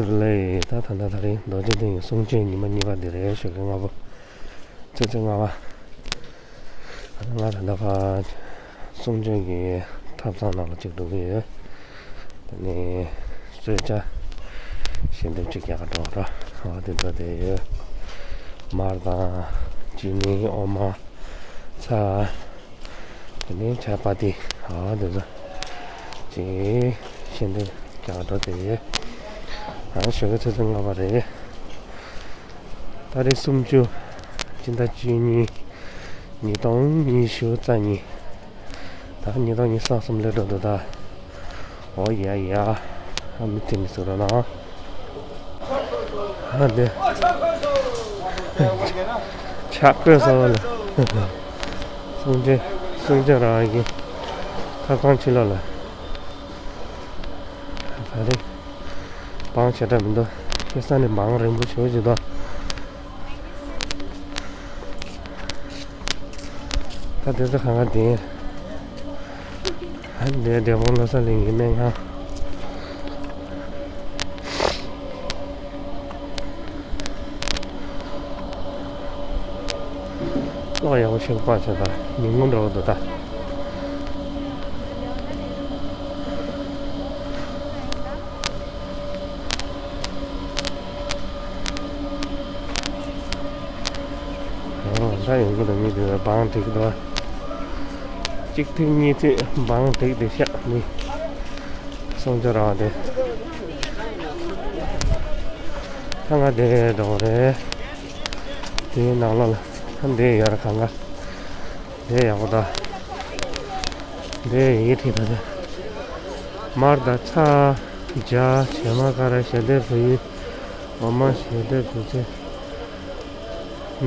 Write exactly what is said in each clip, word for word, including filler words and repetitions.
ལས་ད་ད་ལྟ་ད་རིང་རྡོ་རྗེ་གདན་གྱི་གསུང་ཆོས་ཉི་མ་གཉིས་པ་འདི་རེད། ཞོགས་ཀའི་སྔ་པོ་ཆུ་ཚོད་ལྔ་པ། ང་ད་ལྟ་ཕར་གསུང་ཆོས་ཀྱི་ཐབ་ཚང་ནང་ལ་ཅིག་འགྲོ་གི་ཡོད། དེ་ནས་གསོལ་ཇ་ཞལ་འདེབས་ཅིག་རྒྱག་ག་འགྲོ་བ་འགྲོ། འོ་དེ་འགྲོ་བསྡད་ཡོད། མར་དང་ཅི་ནི་འོ་མ་ཚྭ། དེ་ནས་ཇ་པ་ཏི། ཨ་དེ་ཚོ་ཅིག་ཞལ་འདེབས་རྒྱག་འགྲོ་དེ་ཡོད། ཨ་ཞོགས་ཀའི་ཆུ་ཚོད་ལྔ་པ་རེད། ཏ་རིག་སུམ་ཅུ། སྤྱི་ཟླ་བཅུ་གཉིས། ཉིས་སྟོང་ཉི་ཤུ་རྩ་གཉིས། ད་ཉིས་སྟོང་ཉི་ཤུ་རྩ་གསུམ་སླེབས་འགྲོ་འདུག་ད། ཨོ་ཡ་ཡ། ཨ་མི་དེ་མི་ཟེར་རོགས་གནང་། ཨ་འདི། ཆག་དགོས་སོང་ལ། གསུང་ཆོས་གསུང་ཆོས་རང་གི་ཐབ་ཚང་ཕྱི་ལོགས་ལ། ད་རེས་བང་ཆེ་དྲགས་མི་འདུག་ཁ་སང་ནས་བང་རིང་པོ་ཞེ་པོ་ཅིག་འདུག་ད་དེ་ཚོ་གང་ག་དེ། ཨ་འདི་འབྲས་སྤུངས་བློ་གསལ་གླིང་གི་སྨན་ཁང་། གློག་ཡག་པོ་ཞིག་སྤར་བྱས་ད་ཉིན་གུང་འདྲ་བོ་འདུག་ད། ཨོ་ད་ཡོང་གི་འདུག་མི་དེ་ཚོ་བང་སྒྲིག་འདུག་གཅིག་ཐིག་གཉིས་ཐིག་བང་སྒྲིག་བསྡད་ཤག་མི། གསུང་ཆོས་རང་དེ། ད་ང་དེ་འགྲོ་རེད། དེའི་ནང་ལོགས་ལ་ད་འདི་ཡོད་རེད་གང་ག་འདི་ཡག་པོ་ད། འདི་ཡི་ཁྲིད་ད་དེ། མར་དང་ཚྭ། ཇ། བྱེ་མ་ཀ་ར། ཞལ་འདེབས་བོད་ཡིག་འོ་མ་ཞལ་འདེབས་བོད་ཚེ།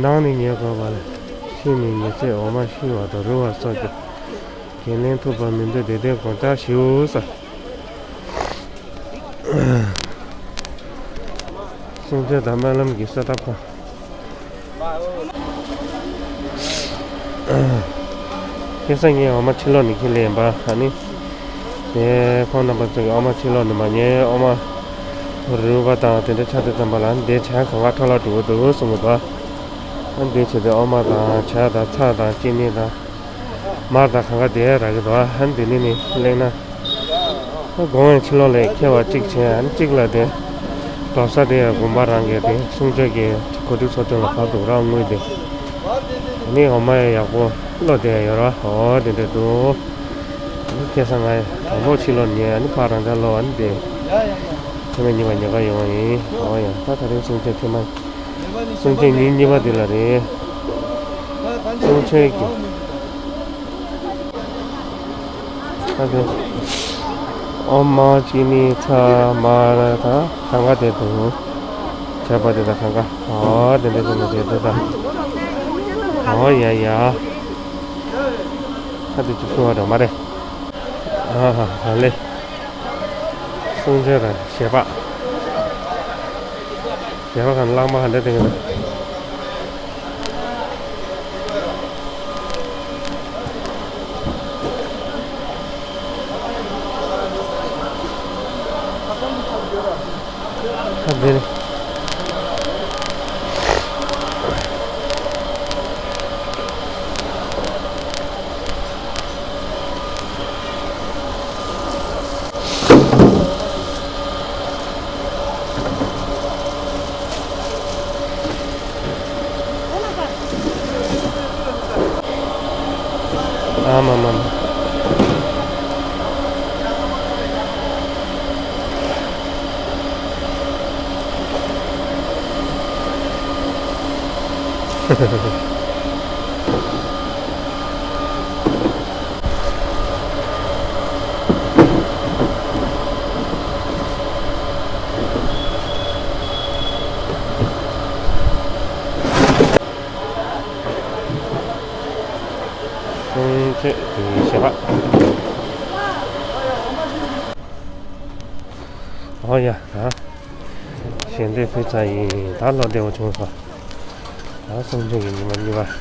ནང་ནས་ཉལ་དགོས་པ་ལས། ཕྱི་ནས་ཉལ་ཚེ་འོ་མ་ཤི་བ་དང་རུལ་བ་སོགས་ཀྱི་འགན་ལེན་ཐུབ་པ་མི་འདུག་བདེ་ལྡན་དགོངས་འཇགས་ཞུ་ས། གསུང་ཆོས་དང་སྨོན་ལམ་གྱི་གསོལ་ཐབ་ཁང་། ཁ་སང་ངས་འོ་མ་ཕྱི་ལོགས་ནས་ཁྱེར་སླེབས་ཡིན་པ། ཨ་ནི། དེ་ཁོང་རྣམ་པ་ཚོས་འོ་མ་ཕྱི་ལོགས་ནས་མ་ཉོས། འོ་མ་རུལ་བ་དང་དེ་འདྲ་ཆགས་དུས་ཙམ་པ་ལ་འདི་ཇ་གང་ག་འཕྲོ་བརླག་འགྲོ་གི་འདུག་གསུང་གི་འདུག་ཨ་འདི་བྱས་ཏེ་འོ་མ་དང་ཇ་དང་ཚྭ་དང་ཅི་ནི་དང་། མར་དང་གང་ག་དེ་རག་གི་འདུག་ཨ་འདི་ནི་ནི་གླེང་ན། ཨ་དགོང་བའི་ཕྱི་ལོགས་ལ་ཁྱེར་བ་གཅིག་བྱས། ཨ་ནི་གཅིག་ལ་དེ་འགྲོ་ས་དེ་ཡང་དགོན་པ་རང་གི་དེ་གསུང་ཆོས་ཀྱི་གོ་སྒྲིག་ཚོགས་ཆུང་ལ་ཕར་འདུག་རང་དངུལ་དེ། ཨ་ནི་འོ་མ་ཡང་ཡག་པོ་བློ་བདེ་ཡང་ཡོད་ར། འོ་དེ་འདྲ་འདུག་ཨ་ནི་ཁ་སང་ང་དང་པོ་ཕྱི་ལོགས་ནས་ཨ་ནི་ཕར་རང་ཅག་ལོ་ཨ་ནི་དེ་ཁྱེད་རང་གཉིས་པ་ཉོ་ག་ཡོང་བ་ཡིན། འོ་ཡ་ད་ད་རིང་གསུང་ཆོས་ཐེངས་མ། གསུང་ཆོས་ཉིན་གཉིས་པ་འདི་ལ་རེད། གསུང་ཆོས་ཀྱི། ཨ་དེ། འོ་མ་ཅི་ནི་ཚྭ་མར་དང་གང་ག་དེ་འདུག་ཇ་པ་དེ་དང་གང་ག་ཨོ་དེ་འདྲ་ཅི་ནི་དེ་འདུག་ད། ཨོ་ཡ་ཡ། ཨ་དེ་ཅིག་ཁུ་བ་འགྲོ་མ་རེད། ཨ་ཧ་ཧ་ལེ། གསུང་ཆོས་དང་ཞལ་པག་ཞལ་པག་གང་གླང་མ་ག་འདྲ་དེ་ག་ད། ཨ་དེ་ནི། ཨ་མ་མ་མ། གསུང་ཆོས་ཀྱི་ཞལ་པག་ཨོ་ཡ་ད། ཞལ་འདེབས་ཕུལ་ཚར་ཡིན། ད་བློ་བདེ་བོ་བྱུང་སོང་། ད་གསུང་ཆོས་ཀྱི་ཉི་མ་གཉིས་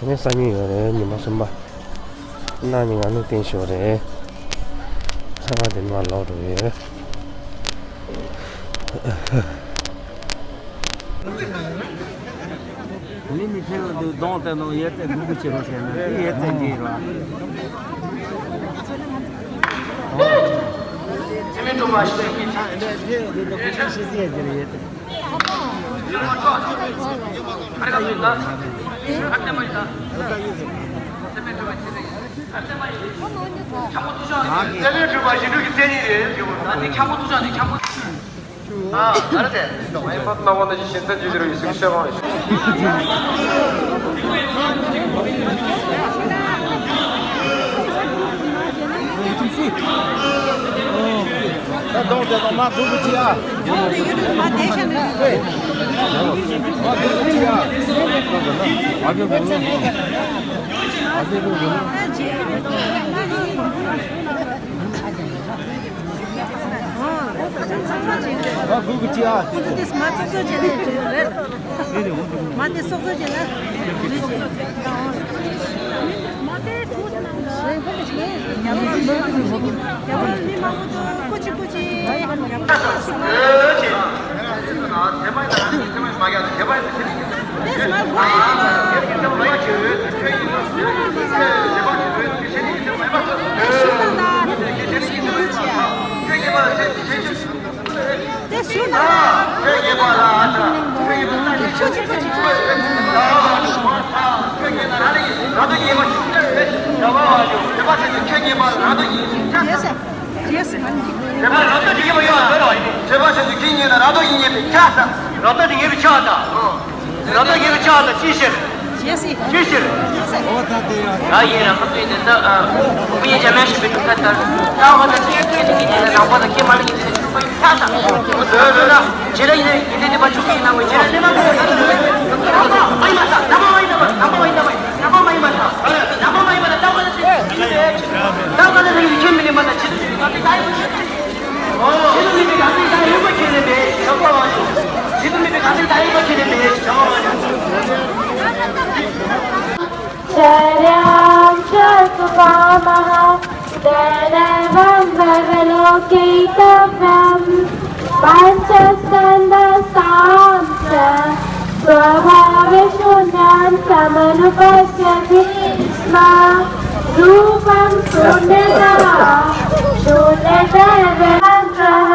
པ། དེ་ནས་སང་ཉིན་ཡོད་རེད་ཉི་མ་གསུམ་པ། གནངས་ཉིན་ང་གནས་བརྟན་ཞུ་བ་རེད། ཨ་དེ་ནས་མར་ལོག་འགྲོ་ཡོད། མི་མི་ཁྱེད་ལ་འདུག་གདོང་བསྟན་ནོ་ཡེ་ཙེ་འགུག་གི་བྱེད་རོགས་བྱས་ན་དེ་ཡེ་ཙེ་འགྲིག་ར། རབ་ཏུ་ཡིན་པའི་ཆ་དང་། རབ་ཏུ་ཡིན་པའི་ཆ་དང་། ཅི་ཕྱིར། ཅི་ཕྱིར། ཅི་ཕྱིར། ཡ་ཡིན་རང་ཁ་ཚུད་དེ་ད། བུ་ཡིན་རྒྱ་མའི་ཞིག་པའི་གྲུབ་མཐའ་ལྟར། ལྟ་བ་དང་ཅི་ཡང་ཐོས་ནས་ཀྱི་དེ་ལ་ནང་པ་དང་ཀྱེ་མ་ལ་ཡིན་དེ་ལ་ཆུ་པ་ཡིན་ཆ་དང་། ཟོས་ཟོས་ན། ཇི་ལ་ཡིན་ཡིན་དེ་དེ་པ་ཆུ་པ་ཡིན་ན་འོས་ཇི་ལ་ནི་མ་གོ་ན་ད་ནི་མ་ཡིན་པ་ནམ་པ་མ་ཡིན་པ་ནམ་པ་མ་ཡིན་པ་ནམ་པ་མ་ཡིན་པ་ད་ནམ་པ་མ་ཡིན་པ་ད་ལྟ་བ་ལ་ཅི་ཡིན་པས། ལྟ་བ་ལ་ཡིན་ཁྱེད་མི་ལེན་པ་ན་ཇི་ལ་ཡིན་པ་ད་ཡིན་པ་ཁྱེད་ལེན་པས། चर्यां च सुखामह दैनैवं वैवलोकितव्यम्। पञ्चस्कन्धस्तां च स्वभावशून्यान् समनुपश्यति स्म। रूपं शून्यतः शून्यतैव मन्त्रः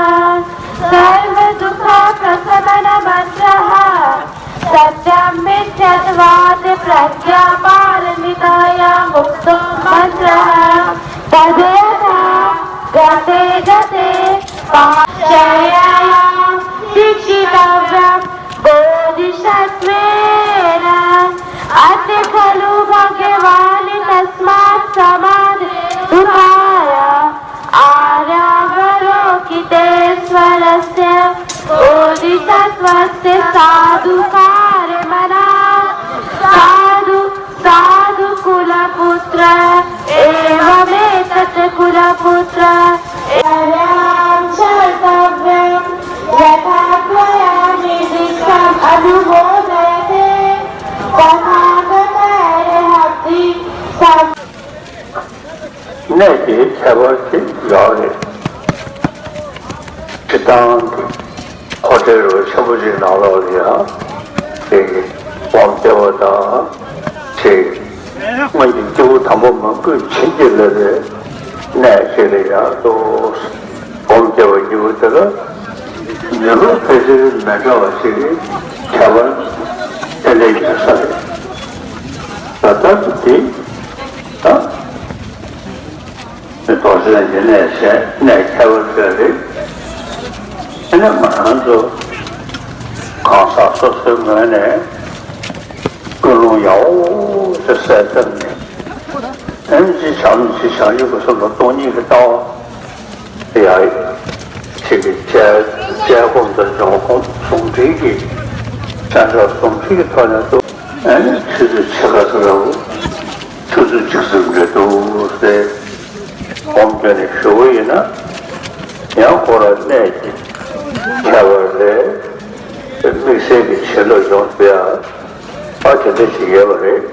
सर्वदुःखप्रशमनमन्त्रः। सत्यं मिथ्यात्वात् प्रज्ञापारमितायामुक्तो मन्त्रः। तद्यथा गते गते पाश्चर्यायां दीक्षितव्यं बोधिसत्त्वेन। अथ खलु भगवान् तस्मात् समाधेः सुखाय आर्यावलोकितेश्वरस्य बोधिसत्त्वस्य साधुकारमनाः। साधु साधु कुलपुत्र, एवमेतत् कुलपुत्र। आर्यां चर्तव्यं यथा त्वया निर्दिष्टम्। अनुमोदयते तथागतैरहति सम् གནས་དེའི་ཁྱད་པར་དེ་ཡོད་རེད། སྤྱིར་བཏང་གི་ཧོ་ཊེལ་རུ་ཆེན་པོ་ཅིག་ནང་ལོགས་ལ་ཡང་དེ་གི་སྒོམ་སྟེ་བ་དང་དེ་སྔོན་གྱི་སྐྱེས་བུ་དམ་པ་མང་པོས་བྱིན་གྱིས་བརླབས་པའི་གནས་ཞིག་ལ་ཡང་དུ་སྒོམ་སྟེ་བ་ཉིད་དེ་ལ་མི་ལུས་ཕལ་ཆེར་མི་འདྲ་བ་ཞིག་གི་ཁྱད་པར་ཏན་ཏན་ཡོད་ས་རེད། ད་ལྟ་དུ་དེ་ད། རྡོ་རྗེ་འདི་ནས་བཤད་གནས་ཁྱད་པར་ཅན་རེད། དེ་ནས་ང་རང་ཚོ་གང་ཟག་སོ་སོའི་ངོས་ནས་ཀུན་སློང་ཡག་པོ་ཞིག་གསལ་ཐབས་ནས་ཨེམ་ཅི་བྱམས་ཅི་བྱང་ཆུབ་ཀྱི་སེམས་ལ་སྟོང་ཉིད་ཀྱི་ལྟ་བ་ཡ་ཅིག་གི་དཔྱད་དཔྱད་སྒོམ་དང་སྦྱོང་སྒོམ་ཟུང་འབྲེལ་གྱི་བྱ་འདྲ་ཟུང་འབྲེལ་གྱི་ཐོག་ནས་ཏུ་ཨེ་ནས་ཆུ་ཚོད་ཕྱེད་ཀ་ཙམ་ལ་ཆུ་ཚོད་གཅིག་ཙམ་རེད་འདུག་ཟེར། སྒོམ་སྐྱོན་ནས་ཞུ་བ་ཡིན་ན། ཡང་ཁོ་རང་གནས་ཀྱི་ཁྱད་པར་ལས་དམིགས་བསལ་གྱི་བྱིན་རླབས་ཡོང་ཐུབ་ཡ་ཨ་དེ་འདྲ་ཞིག་ཡོད་པ་རེད།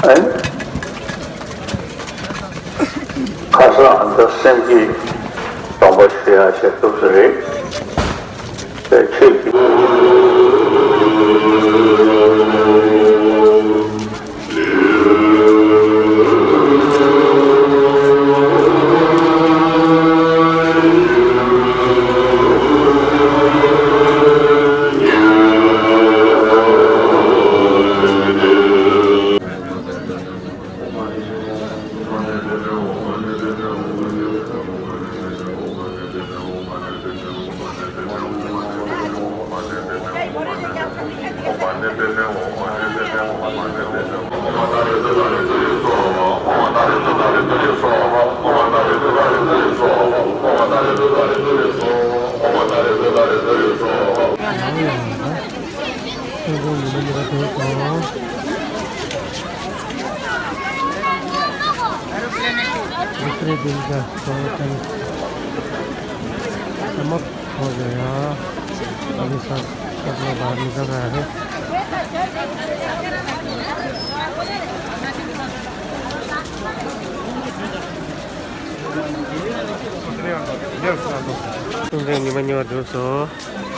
ཨ་ནི་ཁ་སང་ཨ་མདའ་སེང་གེ་པ་ དང་པོ་ཞུ་ཡ་བྱེད་ཐུབ་ས་རེད། ཆོས་ཀྱི། दूसरे दिन का प्रवचन समाप्त हो गया। अभी सब, सब लोग बाहर निकल रहा है। ཉི་མ་ཉི་མ་འགྲོ་སོང་།